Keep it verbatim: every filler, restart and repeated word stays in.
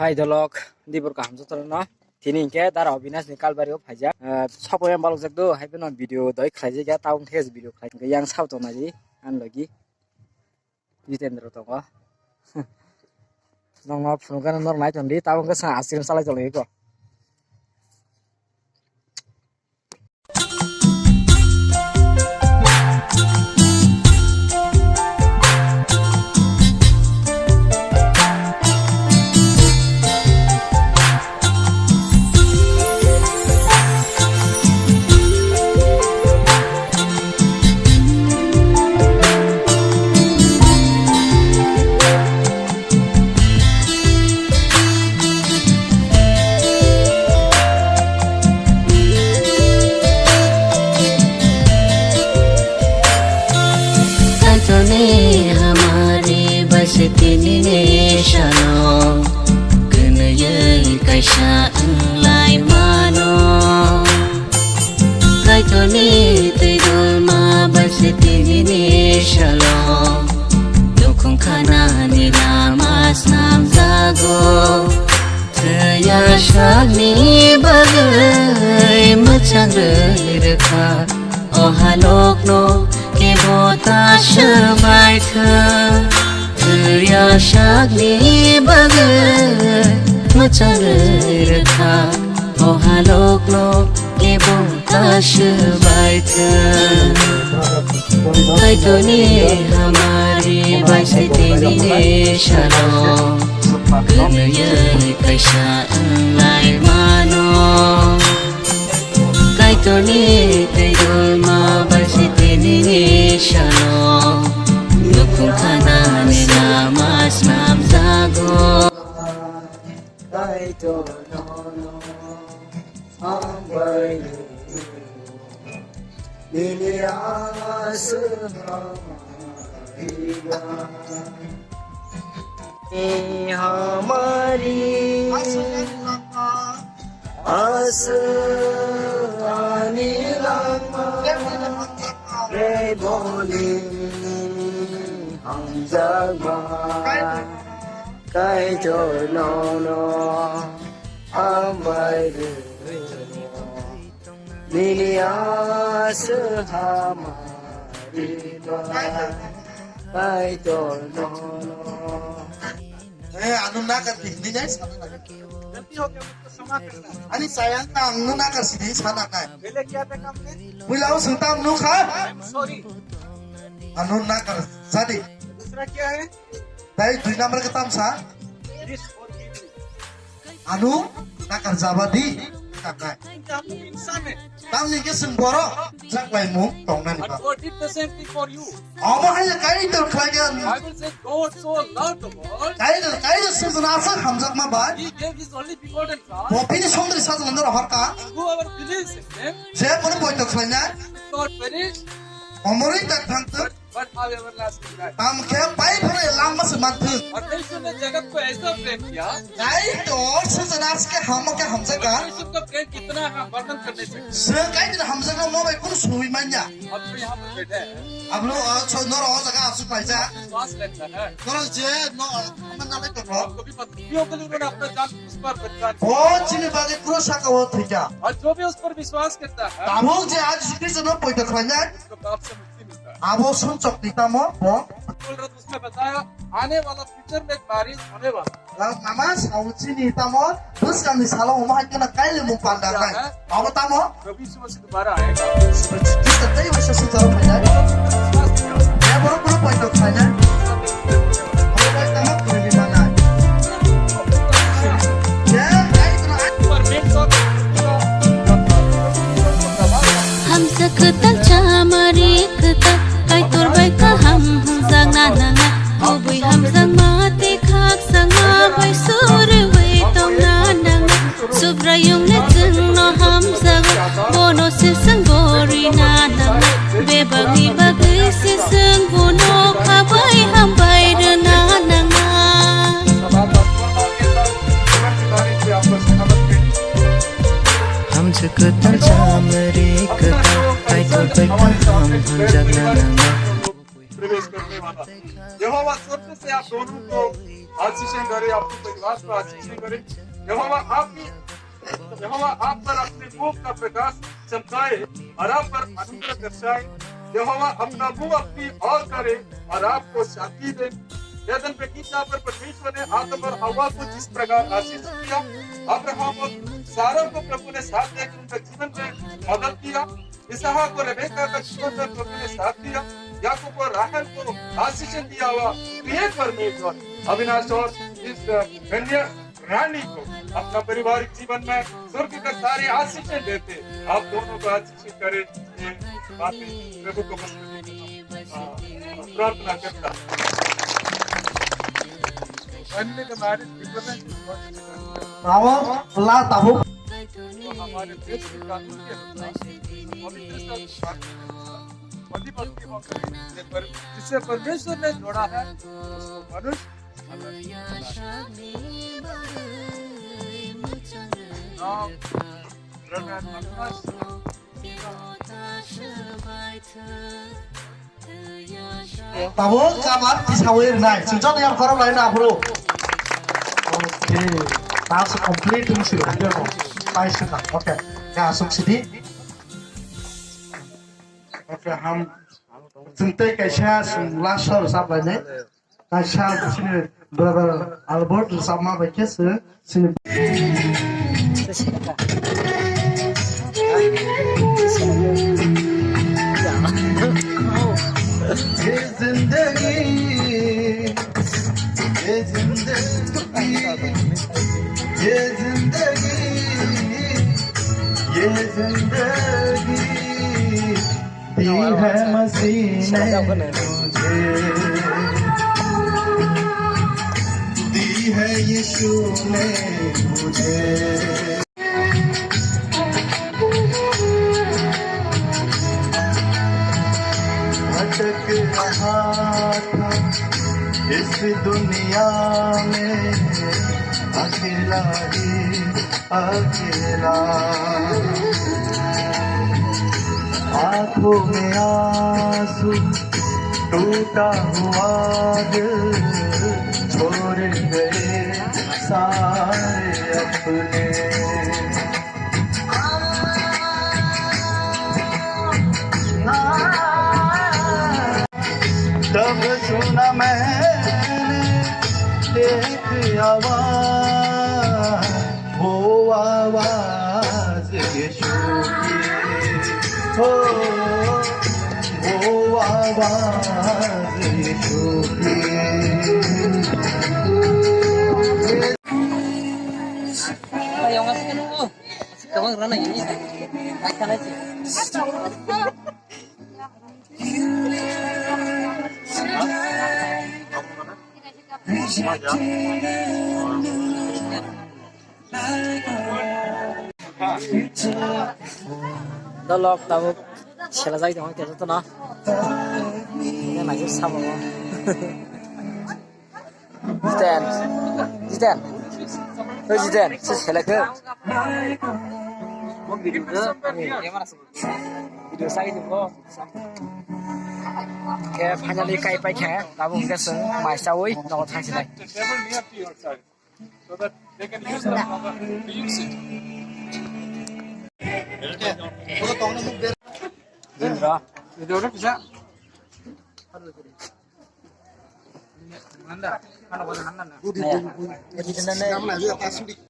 Hai dolok, dibor kaham jotono. Tini hinkhe dara Obinash ni kalbari o phaijak. Ah, sopo yang balok jak do, hai phano video doi khlaijak ya, tabuk khe video khlai. Hinkhe yang sao tong nai di, ang logi Jitendra tongo. Nokno phunukgano norok nai tong di, tabuk khe sa ice cream salai tong laio. Kaitorni hamari bai se tini ni salo kwnwi kaisa wnglai mano. Kaitorni twi dolma bai se tini ni salo nukhung khanani lama snamjago. Thwiya sakni bagwi mwchang rwi rwkha, o halokno kebo ta swbai thwng. Thwiya sakni bagwi mwchang rwi rwkha, o halokno kebo ta swbai thwng. Kaitorni hamari bai se tini ni salo kwnwi kaisa wnglai mano. Kaitorni twi dolma bai se tini ni salo nukhung khanani lama snamjago. Kaitor nono hambai rw, nini aswk hamari ba. Ni hamari aswk ani langma, reboni hamjakma. Kaitor nono hambai rw, nini aswk hamari ba. Kaitor nono. Eh, anu nakar di, hindi jai sana nakar. Ani sayang ta ang nu nakar sini sana kai. Pehla kya tha kamne? Bui lau sung tam nu kha. Sorry. Anu nakar jadi. Dusra kya hai? Dai dui number ka tam sa. Please forgive me. Anu nakar jaba di. Takai. Tamni ke sung boro jak lai mu tong nani ba. But God did the same thing for you. Omo hai le kai to khlai ge. Bible says God so loved the world. Kai to, kai to sung na sa hamjak ma ba. He gave his only begotten son. Bo bini songdri sa jang nang hor ka. Whoever believes in him. Je kono boi to khlai na. Not perish. Omoroi tak thang tu. But have everlasting life. Tam khe pai phre langma se manthung. परमेश्वर ने जगत को ऐसा प्रेम किया। Kaitor sejak ke hamo ke hamjak ka. परमेश्वर का प्रेम कितना है, वर्णन करने से। Se Kaitor hamjak no mo bai kun sui manya. अब तो यहाँ पर बैठे हैं। Ablo, ah, so noro o jaga asu paija. विश्वास करता है। Noro je no, ah, aman nalai to no. कभी पत्नियों के लिए उन्होंने अपना जान उस पर बलिदान किया। Bo chini bagi kro saka o thika. और जो भी उस पर विश्वास करता है। Tabuk je aji Jisu Khristo no poito khlainai. उसको पाप से मुक्ति मिलता है। Abo sumchok ni tamo bo. बोल रहा था, उसने बताया, आने वाला फ्यूचर में एक बारिश होने वाला है। Ang mama sao chini tamo bwskang ni salo omo hai kheno kaile mung panda nai. Abo tamo? प्रभु यीशु मसीह दोबारा आएगा। Jisu Khristo tei waisa sujaro phainai. विश्वास किया। Ya borok borok poito khlainai. Abo bai tamo kwrwi manai. Ya, ai kheno ai. Hamsa kwtal chamari kwtal, Kaitor bai kaham hamjakna nangnai. Kubui hamjakma tei khakchangma bai suriui tongna nangnai. Subraiyung le chwngno hamjago, bono se chwng gorina nangnai. Bebakni bagwi se chwng bono kha bai hambai rwna nangnai. Hamsa kwtal chamari kwtal, Kaitor bai kaham hamjakna nangnai. प्रवेश करने वाला। यहोवा स्वर्ग से आप दोनों को आशीषें भरे, आपके परिवार को आशीषें भरे। यहोवा आपकी, यहोवा आप पर अपने मुख का प्रकाश चमकाए और आप पर अनुग्रह दर्शाए। यहोवा अपना मुंह अपनी ओर करे और आपको शांति दे। एदन बगीचा पर परमेश्वर ने आदम और हव्वा को जिस प्रकार आशीष दिया, अब्राहम और सारा को प्रभु ने साथ देकर उनका जीवन में मदद किया। इसहाक और रेबेका का जीवन में प्रभु ने साथ दिया। याकूब और राहेल को आशीष दिया हुआ प्रिय परमेश्वर। अविनाश और इस कन्या रानी को अपना पारिवारिक जीवन में स्वर्ग का सारे आशीषें देते, आप दोनों को आशीषित करें। ये बातें प्रभु को समर्पित करता हूँ। प्रार्थना करता हूँ। Finally, the marriage represents God's love. Bravo, la tabuk. तो हमारे देश के कानून के अनुसार पवित्र से पति पत्नी होकर जिससे परमेश्वर ने जोड़ा है, उसको मनुष्य Tabuk kabar tisawi rwnai. Chwng joto yang khorok lai na aphuru. Okay. Task complete wng si rok. Pai sita. Okay. Ya, aswk sidi. Okay, ham. Chwng tei kaisa chwng last o rwchap lainai. Kaisa chini brother Albert rwchapma bai khe chwng chini ये जिंदगी, ये जिंदगी, ये जिंदगी, ये जिंदगी दी है मसीह ने मुझे, दी है यीशु ने मुझे। भटक रहा था इस दुनिया में अकेला ही अकेला, आंखों में आंसू, टूटा हुआ दिल, छोड़ गए सारे अपने। तब सुना मैंने एक आवाज, वो आवाज यीशु की, हो, वो आवाज यीशु की। Dolok tabuk selajak tongo kesa tono. Ini lagi sama. Jiten. Jiten. Oi Jiten, se selek. Video sai dum ko. Ke finally kai pai khe, tabuk ke sung mai sawi nogo thang sinai. So that they can use the rubber to use it. Jindra. Video ro kisa. Nanda, nanda, nanda.